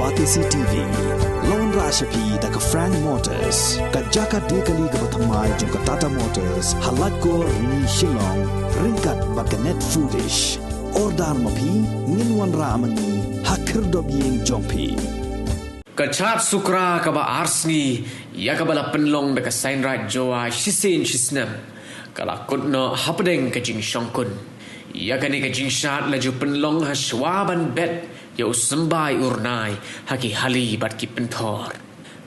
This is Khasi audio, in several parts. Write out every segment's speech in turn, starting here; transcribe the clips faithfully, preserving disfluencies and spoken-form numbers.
Batesi T V, la wanrah sha phi da ka Frank Motors, ka jaka die kali kaba thymmai jong ka Tata Motors, ha Laitkor Rni Shillong, ryngkat bad ka Net Foodish. Order ma phi, ngin wanrah ma ngi, ha khyrdop ïing jong phi. Ka Shad Sukra kaba ar sngi, ïa kaba la pynlong da ka Seiñraij Jowai shisien shisnem, ka la kut noh hapdeng ka jingshongkun. Ïa kane ka jingshad la ju pynlong ha shuwa ban bet ïa u symbai u rnai ha ki hali bad ki pynthor.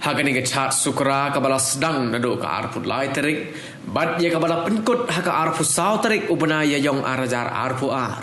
Ha kane ka Shad Sukra kaba la sdang naduh ka arphew lai tarik, bad ïa kaba la pynkut ha ka arphew saw tarik u bnai Ïaïong ar hajar arphew ar,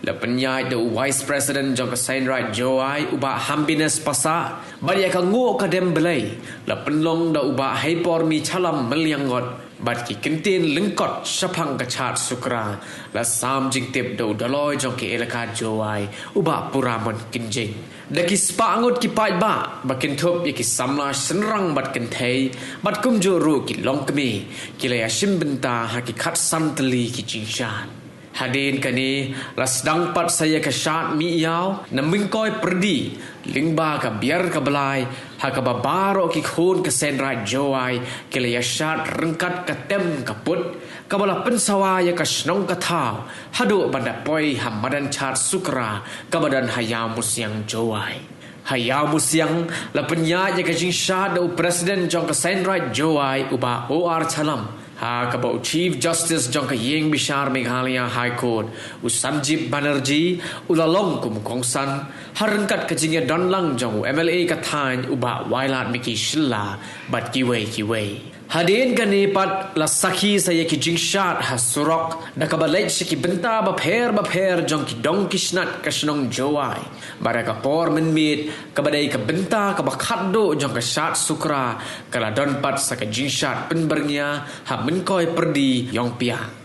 la pynïaid da u Vice President jong ka Seiñraij Jowai, u Bah Hambines Passah, bad ïa ka Nguh ka Dem Blei la pynlong da u Bah Heipormi Chalam Mylliangot, bad ki kyntien lyngkot shaphang ka Shad Sukra la sam jingtip da u Dolloi jong ka Elaka Jowai, u Bah Puramon Kynjing. Da ki spah ngut ki paidbah, ba kynthup ïa ki samla shynrang bad kynthei, bad kumjuh ruh ki longkmie, ki la ïashim bynta ha ki khatsan tylli ki jingshad. Hadien kane, la sdang pat sa ïa ka shad mih ïaw na Mynkoi Pyrdi, lyngba ka Biar ka Blai, ha kaba baroh ki khun ka Seiñraij Jowai ki la ïashad ryngkat ka tem ka put, kaba la pynsawa ïa ka shnong ka thaw haduh ban da poi ha madan Shad Sukra kaba don ha Ïawmusiang Jowai. Ha Ïawmusiang, la pynïaid ïa ka jingshad da u President jong ka Seiñraij Jowai, u Bah O R Chalam, ha kaba u Chief Justice jong ka Ïing Bishar Meghalaya High Court, u Sanjeev Banerjee, u la long kum u kongsan, ha ryngkat ka jingïadon lang jong u M L A ka thaiñ, u Bah Wailadmiki Shylla, bad kiwei kiwei. Hadien kane pat, la sakhi sa ïa ki jingshad ha surok, da kaba leit sha ki bynta bapher bapher jong ki dong ki snat ka shnong Jowai. Bad ha ka por mynmiet, kaba dei ka bynta kaba khatduh jong ka Shad Sukra, ka la don pat sa ka jingshad pynbyrngia ha Mynkoi Pyrdi Ïongpiah.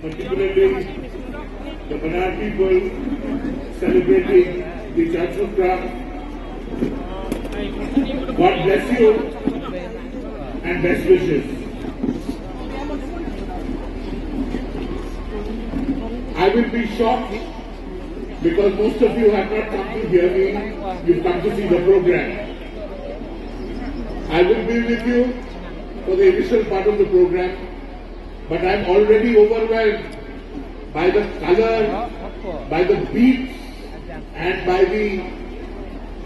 Particularly the Baniar people celebrating the Shad Sukra. God bless you and best wishes. I will be short because most of you have not come to hear me, you've come to see the program. I will be with you for the initial part of the program, but I'm already overwhelmed by the color, by the beats, and by the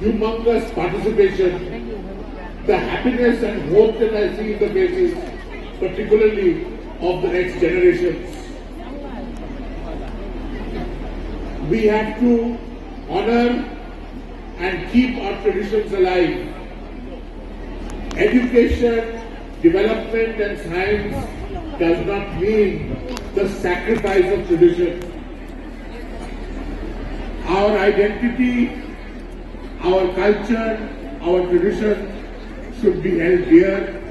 humongous participation, the happiness and hope that I see in the faces, particularly of the next generations. We have to honor and keep our traditions alive. Education, development, and science does not mean the sacrifice of tradition. Our identity, our culture, our tradition should be held dear.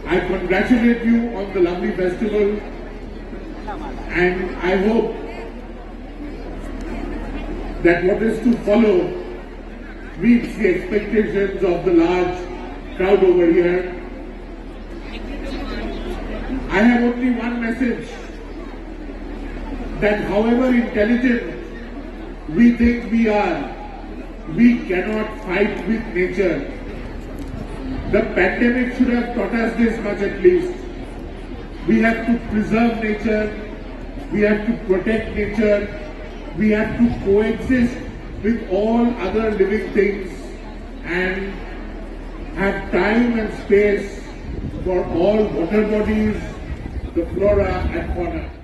I congratulate you on the lovely festival, and I hope that what is to follow meets the expectations of the large crowd over here. I have only one message. That however intelligent we think we are, we cannot fight with nature. The pandemic should have taught us this much at least. We have to preserve nature, we have to protect nature, we have to coexist with all other living things and have time and space for all water bodies, the flora and fauna.